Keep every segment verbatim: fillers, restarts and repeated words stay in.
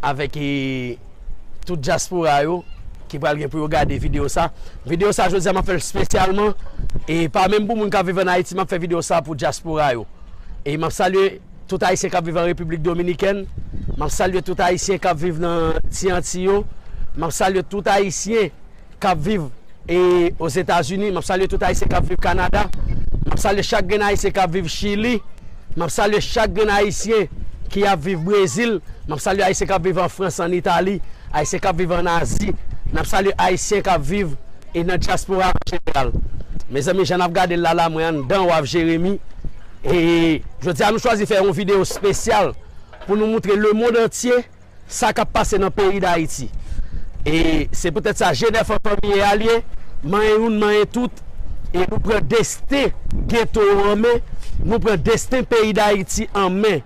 avèk e, tout dyaspora yo ki pral gen pou yo gade videyo sa. Videyo sa jodi a m ap fè l espesyalman e pa menm pou moun k ap viv ann Ayiti, m ap fè videyo sa pou dyaspora yo. E m ap salye tout Ayisyen k ap viv an Repiblik Dominikèn. M ap salye tout Ayisyen k ap viv nan Ti Anti yo. M ap salye tout Ayisyen k ap viv e Ozetazini. M ap salye tout Ayisyen k ap viv Kanada. M ap salye chak grenn Ayisyen k ap viv Chili. M ap salye chak grenn Ayisyen ki ap viv Brezil. M ap salye Ayisyen k ap viv an Frans, an Itali, Ayisyen k ap viv an Azi. N ap salye Ayisyen k ap viv e nan dyaspora an jeneral. Mezanmi, jan n ap gade l la, la, mwen anndan Waf Jeremi. E jodi a, nou chwazi fè yon videyo espesyal pou nou moutre lemonn antye sa k ap pase nan peyi Dayiti. E se poutèt sa, G nèf an fanmi e alye, manyen youn, manyen tout, e nou pran desten geto yo an men, nou pran desten peyi Dayiti an men.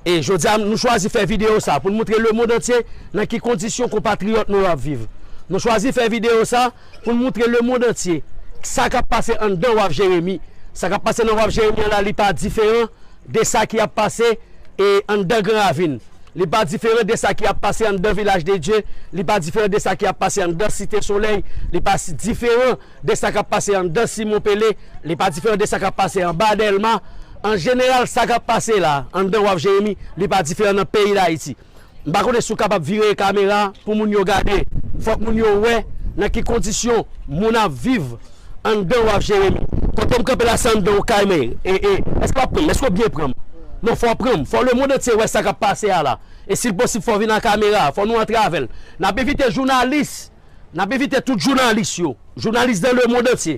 E jodi a, nou chwazi fè videyo sa pou n moutre lemonn antye nan ki kondisyon konpatriyòt nou ap viv. Nou chwazi fè videyo sa pou n moutre lemonn antye sa k ap pase anndan Waf Jeremi. Sa k ap pase nan Waf Jeremi an la, li pa diferan de sa ki ap pase e anndan Gran Ravin. Li pa diferan de sa ki ap pase anndan Vilaj de Dye. Li pa diferan de sa ki ap pase anndan Site Solèy. Li pa si diferan de sa k ap pase anndan Simon Pele. Li pa diferan de sa k ap pase anba Dèlma. An jeneral, sa k ap pase la, anndan Waf Jeremi, li pa diferan nan peyi Dayiti. M pa konnen si w kapab vire kamera pou moun yo gade. Fòk moun yo wè nan ki kondisyon moun ap viv anndan Waf Jeremi. Kote m kanpe la, se anndan yon kay mwen ye. E, e, èske w ap pran m? Èske w byen pran m? Non, fò w pran m. Fò lemonn antye wè sa k ap pase a la. E si l posib, fò w vin ak kamera a. Fò nou antre avè l. N ap envite jounalis. N ap envite tout jounalis yo. Jounalis nan lemonn antye.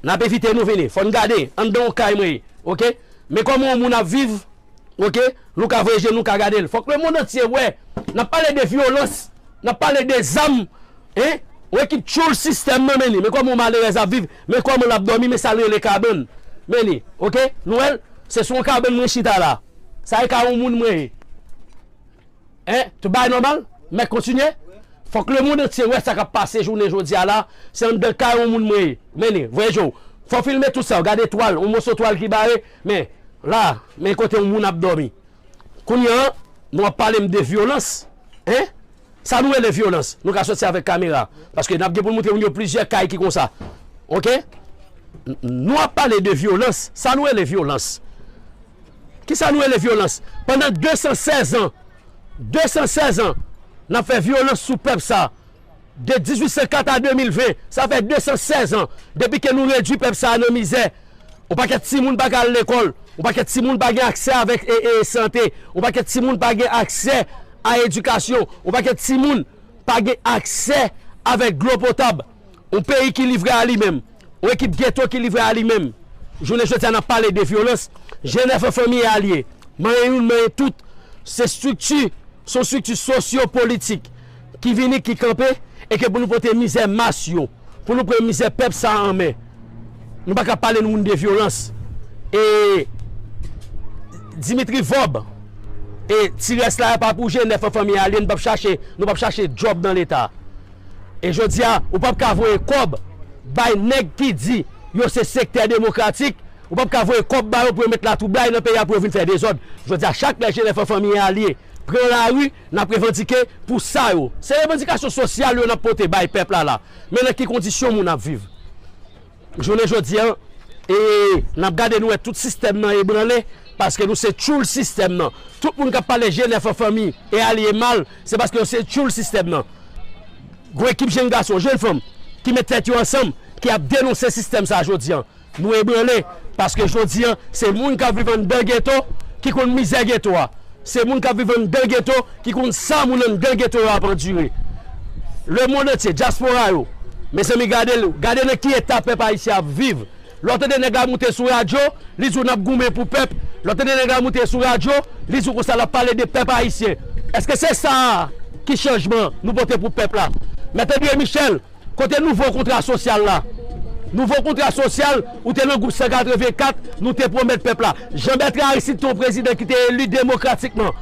N ap envite nou vini. Fò n gade. Anndan yon kay mwen ye. Oke? Men kòman yon moun ap viv. Oke? Nou ka voye je nou ka gade l. Fòk lemonn antye wè. N ap pale de vyolans. N ap pale de zam. Hein? Yon ekip tchoul sistèm nan, men li. Men kòman yon malerèz ap viv. Men kòman l ap dòmi. Men sa l rele kabann. Men li. Oke? Nou wè l? Se sou yon kabann mwen chita la. Sa e ka yon moun mwen ye. Hein? Tout bagay nòmal? Mèt kontinye? Fòk lemonn antye wè sa k ap pase jounen jodi a la. Se anndan kay yon moun mwen ye. Men li. Voye je w. Fò w filme tout sa. Gade twal. Yon moso twal ki bare. Men. La, men kote yon moun ap dòmi. Kounye a, nou ap pale m de vyolans. Hein? Sa nou rele vyolans. Nou ka soti avèk kamera. Paske n ap gen pou n moutre moun yo plizyè kay ki konsa. Oke? N-, nou ap pale de vyolans. Sa nou rele vyolans? Kisa nou rele vyolans? Pandan de san sèz an, de san sèz an, n ap fè vyolans sou pèp sa. De dizuit san kat a de mil ven, sa fè de san sèz an depi ke nou redui pèp sa a nan mizè. Yon pakèt timoun pa ka al lekòl, yon pakèt timoun pa gen aksè avèk e, e, sante, yon pakèt timoun pa gen aksè a edikasyon, yon pakèt timoun pa gen aksè avèk dlo potab. Yon peyi ki livre a li menm. Yon ekip geto ki livre a li menm. Jounen jodi a, n ap pale de vyolans. G nèf an fanmi e alye. Manyen youn, manyen tout. Se estrikti, se yon estrikti sosyo-politik ki vini, ki kanpe, e ke pou nou pote mizè mas yo, pou nou pran mizè pèp sa a an men. Nou pa ka pale nou moun de vyolans. E Dimitri Vorbe, e ti rès la pa pou G nèf an fanmi e alye, nou p ap chache, nou p ap chache djòb nan Leta. E jodi a, ou p ap ka voye kòb bay nèg ki di yo se sektè demokratik, ou p ap ka voye kòb ba yo pou yo met latwoublay nan peyi a pou yo vin fè dezòd. Jodi a, chak lè G nèf an fanmi e alye pran lari, n ap revandike pou sa yo. Se revandikasyon sosyal yo n ap pote bay pèp la la. Men nan ki kondisyon moun ap viv? Jounen jodi a, e n ap gade nou wè tout sistèm nan ebranle, paske nou se tchoul sistèm nan. Tout moun k ap pale G nèf an fanmi e alye mal, se paske yo se tchoul sistèm nan. Gwo ekip jenn gason, jenn fanm, ki met tèt yo ansanm, ki ap denonse sistèm sa a jodi a. Nou ebranle, paske jodi a, se moun k ap viv anndan geto ki konn mizè geto a. Se moun k ap viv anndan geto ki konn sa moun anndan geto yo ap andire. Lemonn antye, dyaspora yo, mezanmi, gade l, gade nan ki eta pèp ayisyen ap viv. Lè w tande nèg la moute sou radyo, li di w n ap goumen pou pèp. Lè w tande nèg la moute sou radyo, li di w konsa l ap pale de pèp ayisyen. Èske se sa a ki chanjman nou pote pou pèp la? Mèt André Michel, kote nouvo kontra sosyal la? Nouvo kontra sosyal, ou te nan gwoup san katrevenkat, nou te pwomèt pèp la. Jean Bertrand Aristide te yon prezidan ki te eli demokratikman.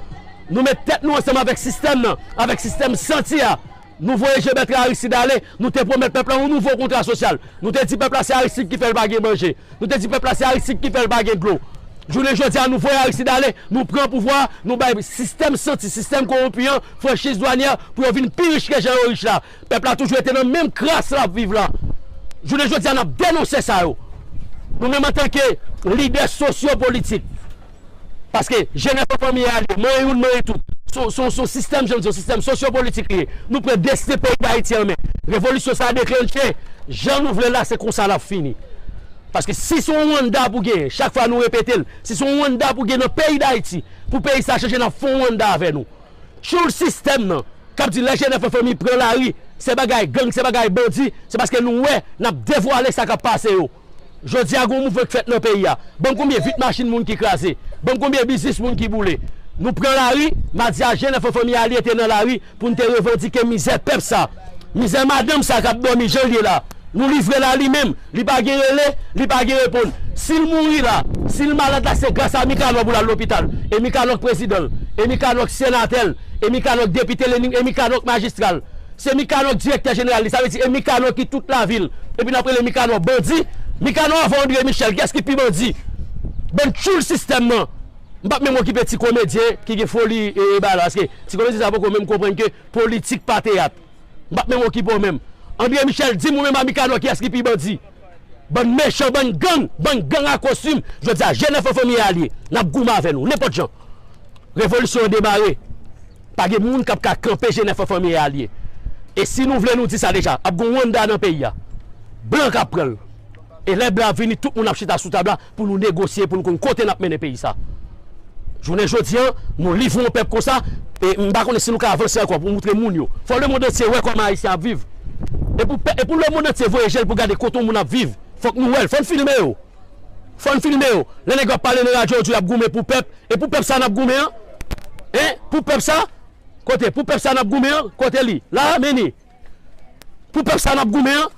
Nou met tèt nou ansanm avèk sistèm nan, avèk sistèm santi a. Nou voye Jean Bertrand Aristide ale, nou te pwomèt pèp la yon nouvo kontra sosyal. Nou te di pèp la se Aristide ki fè l pa gen manje. Nou te di pèp la se Aristide ki fè l pa gen dlo. Jounen jodi a, nou voye Aristide ale, nou pran pouvwa, nou bay sistèm santi, sistèm kowonpi an, franchiz dwanyè, pou yo vin pi rich ke jan yo rich la. Pèp la toujou rete nan menm kras l ap viv la. Jounen jodi a, n ap denonse sa yo. Nou menm antanke lidè sosyopolitik, paske G N F An Fanmi e Alye, manyen youn, manyen tout, se yon, se yon, se yon sistèm, jan m di, yon sistèm sosyopolitik li ye. Nou pran desten peyi Dayiti an men. Revolisyon sa a deklanche, jan nou vle l la, se konsa l ap fini. Paske si se yon Rwanda pou genyen, chak fwa nou repete l, si se yon Rwanda pou genyen nan peyi Dayiti, pou peyi sa chanje, n ap fè yon Rwanda avè nou. Tchoul sistèm nan, k ap di lè G N F An Fanmi pran lari, se bagay gang, se bagay bandi, se paske nou wè, n ap devwale sa k ap pase yo. Jodi a, gen yon mouvman k fèt nan peyi a. Ban m konbyen vit machin moun ki kraze. Ban m konbyen biznis moun ki boule. Nou pran lari, m a di a G N F An Fanmi e Alye te nan lari pou n te revandike mizè pèp sa. Mizè madanm sa k ap dòmi jan l ye la. Nou livre l a li menm. Li pa gen rele, li pa gen reponn. Si l mouri la, si l malad la, se gras a Mikanò pou l al lopital. E Mikanò k prezidan l. E Mikanò k senatè l. E Mikanò k depite l. E Mikanò k majistra l. Se Mikanò k direktè jeneral li. Sa vle di, e Mikanò ki tout lavil. Epi n ap rele Mikanò bandi. Mikanò avan André Michel. Kiyès ki pi bandi? Bann tchoul sistèm nan. M p ap menm okipe ti komedyen ki gen foli e, e bagay la. Paske ti komedyen sa poko menm konprann ke politik pa teyat. M p ap menm okipe w menm. André Michel, di m ou menm a Mikanò kiyès ki pi bandi? Bann mechan, bann gang, bann gang a kostim. Jodi a, G N F An Fanmi e Alye, n ap goumen avè nou, nenpòt jan. Revolisyon an demare. Pa gen moun k ap ka kanpe G N F An Fanmi e Alye. E si nou vle nou di sa deja, ap gen yon Rwanda nan peyi a. Blan k ap pran l. E lè blan ap vini, tout moun ap chita sou tab la pou nou negosye, pou nou konn kote n ap mennen peyi sa. Jounen jodi a, nou livre yon pèp konsa, e m pa konnen si nou ka avanse ankò pou moutre moun yo. Fò lemonn antye wè kòman Ayisyen ap viv. E pou pè-, e pou lemonn antye voye je l pou gade kote yon moun ap viv, fòk nou wè l, fò n filme yo. Fò n filme yo. Lè nèg yo ap pale nan radyo, yo di y ap goumen pou pèp. E pou pèp sa n ap goumen an? Hein? Pou pèp sa? Kote? Pou pèp sa n ap goumen an? Kote li? La, men li. Pou pèp sa n ap goumen an?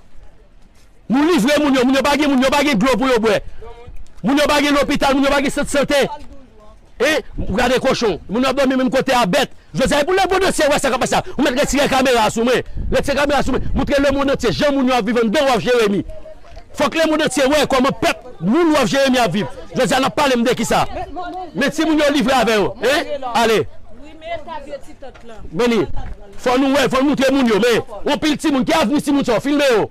Nou livre moun yo, moun yo pa gen, moun yo pa gen dlo pou yo bwè. Moun yo pa gen lopital, moun yo pa gen sant sante. E, ou gade kochon, moun yo ap dòmi menm kote a bèt. Jodi a, e pou lemonn antye wè sa k ap pase a. Ou mèt retire kamera a sou mwen. Retire kamera a sou mwen. Moutre lemonn antye jan moun yo ap viv anndan Waf Jeremi. Fòk lemonn antye wè kòman pèp moun Waf Jeremi ap viv. Jodi a, n ap pale m de kisa? Men timoun yo livre avè yo. Hein? Ale. Men li. Fò nou wè, fò n moutre moun yo. Men, yon pil timoun. Ki avni timoun sa yo? Filme yo.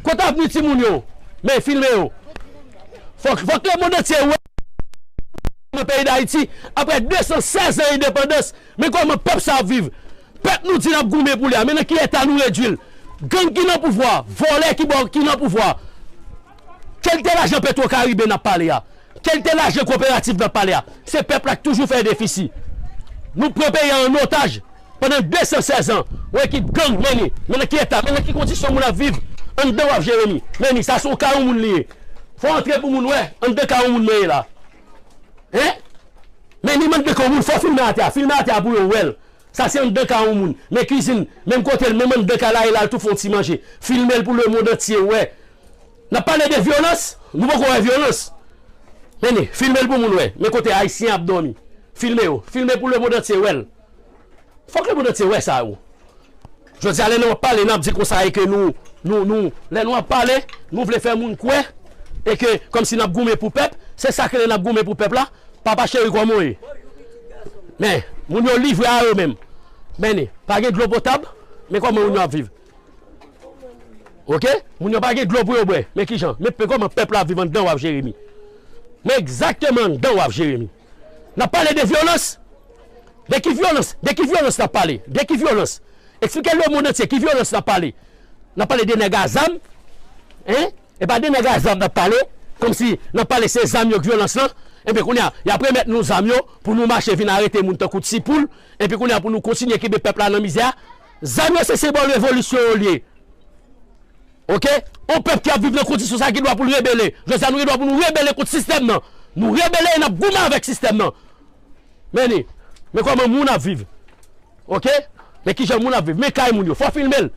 Kote avni timoun yo? Men, filme yo. Fòk, fòk lemonn antye wè nan peyi Dayiti, apre de san sèz an endepandans, men kòman pèp sa ap viv. Pèp nou di n ap goumen pou li a, men nan ki eta nou redui l? Gang ki nan pouvwa, vòlè ki bò, ki nan pouvwa. Kalite lajan Petro Caribe n ap pale a? Kalite lajan koperativ n ap pale a? Se pèp la k toujou fè defisi. Nou pran peyi a an otaj. Pandan de san sèz an, yon ekip gang mennen, men nan ki eta, men nan ki kondisyon moun ap viv anndan Waf Jeremi. Men li, sa se yon kay yon moun li ye. Fò antre pou moun wè, anndan kay yon moun mwen ye la. Hein? Men li, m anndan kay yon moun, fò filme atè a, filme atè a pou yo wè l. Sa se anndan kay yon moun. Men kwizin, menm kote l, menm anndan kay la, e la l tou fè yon ti manje. Filme l pou lemonn antye wè. N ap pale de vyolans, nou poko wè vyolans. Men li, filme l pou moun wè. Men kote Ayisyen ap dòmi. Filme yo, filme pou lemonn antye wè l. Fòk lemonn antye wè sa yo. Jodi a, lè nou ap pale, n ap di konsa e ke nou, nou, nou, lè nou ap pale, nou vle fè moun kwè e ke kòmsi n ap goumen pou pèp, se sa k rele n ap goumen pou pèp la, papa cheri kòman w ye? Men, moun yo livre a yo menm. Men, pa gen dlo potab, men kòman moun yo ap viv? Oke? Moun yo pa gen dlo pou yo bwè. Men kijan? Men pe-, kòman pèp la ap viv anndan Waf Jeremi? Men egzakteman anndan Waf Jeremi. N ap pale de vyolans. De ki vyolans? De ki vyolans n ap pale? De ki vyolans? Eksplike lemonn antye ki vyolans n ap pale. N ap pale de nèg a zam. Hein? E pa de nèg a zam n ap pale. Kòmsi n ap pale se zam yo k vyolans lan. Enben kounye a, y ap remèt nou zam yo pou nou mache vin arete moun tankou ti poul. Epi kounye a pou nou kontinye kenbe pèp la nan mizè a. Zam yo se senbòl revolisyon yo l ye. Oke? Yon pèp ki ap viv nan kondisyon sa gen dwa pou l rebele. Jodi a nou gen dwa pou nou rebele kont sistèm nan. Nou rebele e n ap goumen avèk sistèm nan. Men li. Men kòman moun ap viv. Oke? Men kijan moun ap viv. Men kay moun yo. Fò filme l.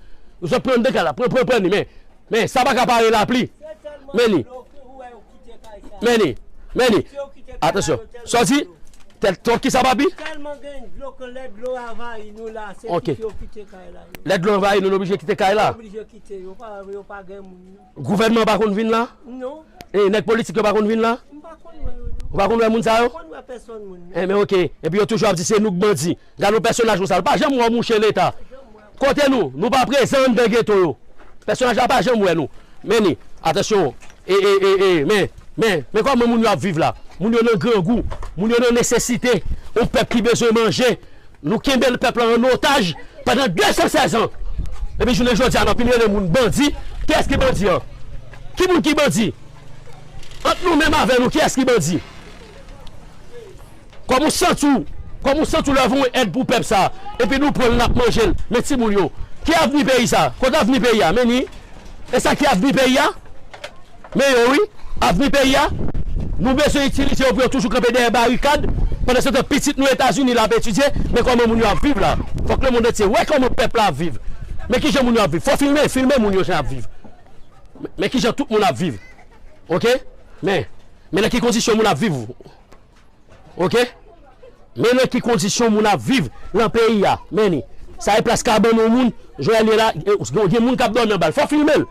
Zòt pran anndan kay la. Pran, pran, pran li. Men, men sa pa ka pare lapli. Men li. Men li. Men li. Atansyon. Sa w di? Tèl twòp kisa, papi? Tèlman gen dlo ke lè dlo anvayi nou la, se kite yo kite kay la. Lè dlo anvayi nou, nou oblije kite kay la? Oblije kite, yo pa, yo pa gen moun. Gouvènman pa konn vin la? Non. E nèg politik yo pa konn vin la? M pa konn wè yo, non. Ou pa konn wè moun sa yo? Enben, oke. Epi yo toujou ap di se nou k bandi. Gade yon pèsonaj konsa. L pa janm wè yon mouche Leta. Kote nou? Nou pa prezan anndan geto yo. Pèsonaj la pa janm wè nou. Men ni, atansyon. E, e, e, e, men, men, men kòman moun yo ap viv la? Moun yo nan grangou. Moun yo nan nesesite. Yon pèp ki bezwen manje. Nou kenbe pèp la an otaj pandan de san sèz an. Epi jounen jodi a, n ap vin rele moun bandi. Kiyès ki bandi an? Ki moun ki bandi? Ant nou menm avè nou, kiyès ki bandi? Kòman w santi w? Kòman w santi w lè w voye èd pou pèp sa a? Epi nou pran l, n ap manje l. Men timoun yo. Ki avni peyi sa a? Kote avni peyi a? Men ni. E sa ki avni peyi a? Men yo wi, avni peyi a, nou bezwen itilize yo pou yo toujou kanpe dèyè barikad, pandan se tan pitit nou Etazini l ap etidye, men kòman moun yo ap viv la. Fòk lemonn antye wè kòman pèp la ap viv. Men kijan moun yo ap viv. Fò filme, filme moun yo jan ap viv. Men, men kijan tout moun ap viv. Oke? Men, men nan ki kondisyon moun ap viv. Oke? Men nan ki kondisyon moun ap viv nan peyi a. Men ni. Sa e plas kabann yon moun, Joel ye la, e, gen, gen moun k ap dòmi anba l. Fò filme l.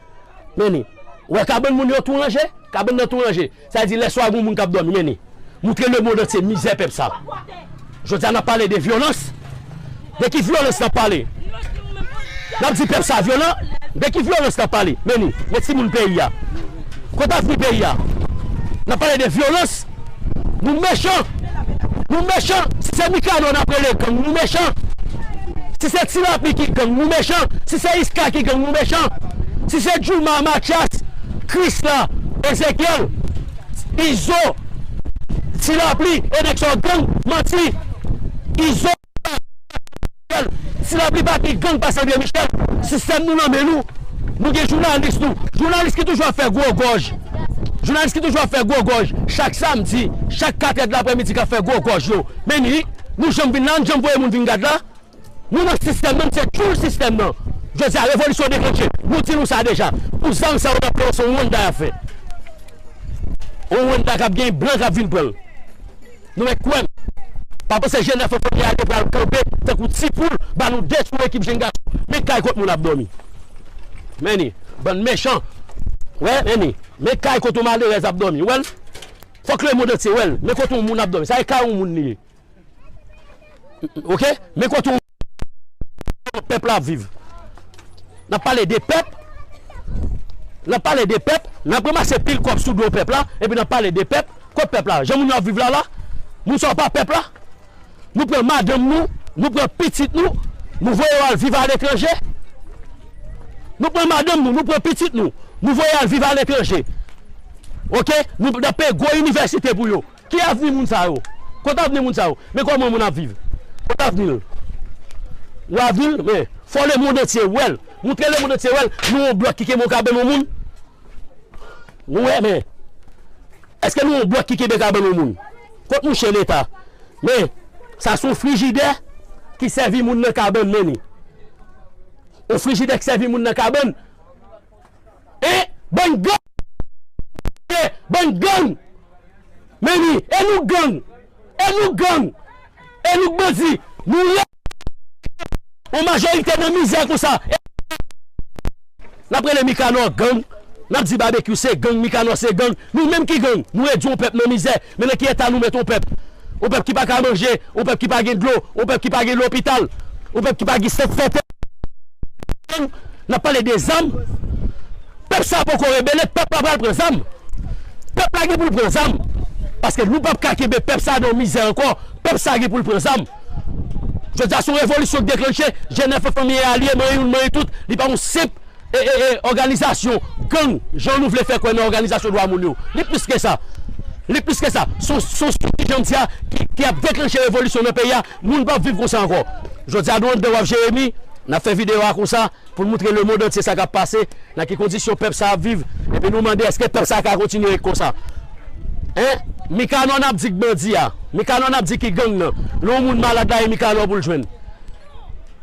Men ni. Ou wè kabann moun yo tou ranje? Kabann nan tou ranje. Sa vle di lè swa gen moun k ap dòmi. Men ni. Moutre lemonn antye mizè pèp sa. Jodi a n ap pale de vyolans. De ki vyolans n ap pale? N ap di pèp sa vyolan. De ki vyolans n ap pale? Men ni, men timoun peyi a. Kote avni peyi a? N ap pale de vyolans. Nou mechan. Nou mechan. Si se Mikanò n ap rele gang, nou mechan. Si se Ti Lapli ki gang, nou mechan. Si se Iska ki gang, nou mechan. Si se Jouma, Mathias, Krisla, Ezekyèl, Izo, Ti Lapli, e nèg sa yo gang, manti. Izo, Ti Lapli pa pi gang pase André Michel. Sistèm nou nan men nou. Nou gen jounalis nou. Jounalis ki toujou ap fè gwo gòj. Jounalis ki toujou ap fè gwo gòj. Chak samdi, chak katè de laprèmidi k ap fè gwo gòj yo. Men ni, nou janm vin la, nou janm voye moun vin gad la. Nou nan sistèm nan, se tchoul sistèm nan. Jodi a, revolisyon deklanche. Nou di nou sa deja. Pou zam sa yo n ap pran, se yon Rwanda y ap fè. Yon Rwanda k ap gen blan k ap vin pran l. Nou mèt kwè m. Pa panse G nèf an fanmi a te pral kanpe tankou ti poul, ba nou detwi ekip jenn gason. Men kay kot moun ap dòmi. Men ni, bann mechan. Wè, men ni. Men kay kot yon malerèz ap dòmi. Wè l? Fòk lemonn antye wè l. Men kot yon moun ap dòmi. Sa e kay yon moun li ye. Oke? Men kote w pèp la ap viv. N ap pale de pèp. N ap pale de pèp. N ap ranmase pil kòb sou do pèp la. Epi n ap pale de pèp. Kot pèp la? Jan moun yo ap viv la la? Moun sa yo pa pèp la? Nou pran madanm nou. Nou pran pitit nou. Nou voye yo al viv aletranje. Nou pran madanm nou. Nou pran pitit nou. Nou voye al viv aletranje. Oke? Nou, n ap peye gwo inivèsite pou yo. Ki avni moun sa yo? Kote avni moun sa yo? Men kòman moun ap viv? Kote avni l? Ou avni l? Men, fò lemonn antye wè l. Moutre lemonn antye wè l. Nou yon blòk ki kenbe yon kabann yon moun? Nou wè, men. Èske nou yon blòk ki kenbe kabann yon moun? Kot mouche Leta? Men, sa se yon frijidè ki sèvi moun nan kabann, men ni. Yon frijidè ki sèvi moun nan kabann. E bann gang! E bann gang! Men ni, e nou gang! E nou gang! E nou bandi! Nou rete yon majorite nan mizè konsa! E n ap rele Mikanò gang! N ap di Babekyou se gang, Mikanò se gang! Nou menm ki gang! Nou redui yon pèp nan mizè! Men nan ki eta nou met yon pèp? Yon pèp ki pa ka manje, yon pèp ki pa gen dlo, yon pèp ki pa gen lopital, yon pèp ki pa gen sant sante. N ap pale de zam. Pèp sa a poko rebele, pèp la pral pran zam. Pèp la gen pou l pran zam. Paske nou p ap ka kenbe pèp sa a nan mizè ankò. Pèp sa a gen pou l pran zam. Jodi a, se yon revolisyon k deklanche. G nèf an fanmi e alye, manyen youn, manyen tout. Li pa yon senp e, e, e, òganizasyon gang, jan nou vle fè kwè nan òganizasyon dwa moun yo. Li plis ke sa. Li plis ke sa. Se yon, se yon stwikti, jan m di a, ki, ki ap deklanche revolisyon nan peyi a. Moun p ap viv konsa ankò. Jodi a, nou anndan w ap Jeremi, n ap fè videyo a konsa, pou n moutre lemonn antye sa k ap pase, nan ki kondisyon pèp sa ap viv, epi nou mande èske pèp sa ka kontinye ret konsa. Hein? Mikanò n ap di k bandi a. Mikanò n ap di ki gang nan. Lè yon moun malad la, e Mikanò pou l jwenn.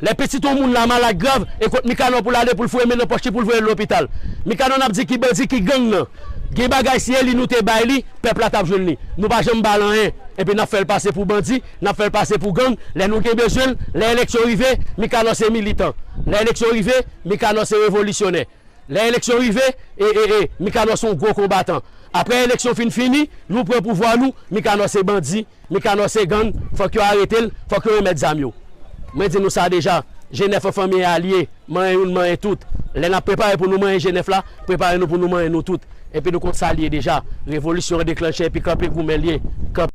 Lè pitit yon moun la malad grav, e kot Mikanò pou l ale pou l foure men nan pòch li pou l voye l lopital. Mikanò n ap di ki bandi, ki gang nan. Gen bagay si e li nou te bay li, pèp la t ap jwenn li. Nou pa janm ba l anyen. Epi n ap fè l pase pou bandi, n ap fè l pase pou gang. Lè nou gen bezwen l, lè eleksyon rive, Mikanò se militan. Lè eleksyon rive, Mikanò se revolisyonè. Lè eleksyon rive, e, e, e, Mikanò se yon gwo konbatan. Apre eleksyon fin fini, nou pran pouvwa nou, Mikanò se bandi, Mikanò se gang, fòk yo arete l, fòk yo remèt zam yo. Mwen di nou sa deja, G nèf an fanmi alye, manyen youn, manyen tout. Lè n ap prepare pou nou manyen G nèf la, prepare nou pou nou manyen nou tout. Epi nou konn sa l ye deja. Revolisyon an deklanche epi kanpe goumen l ye. Kanpe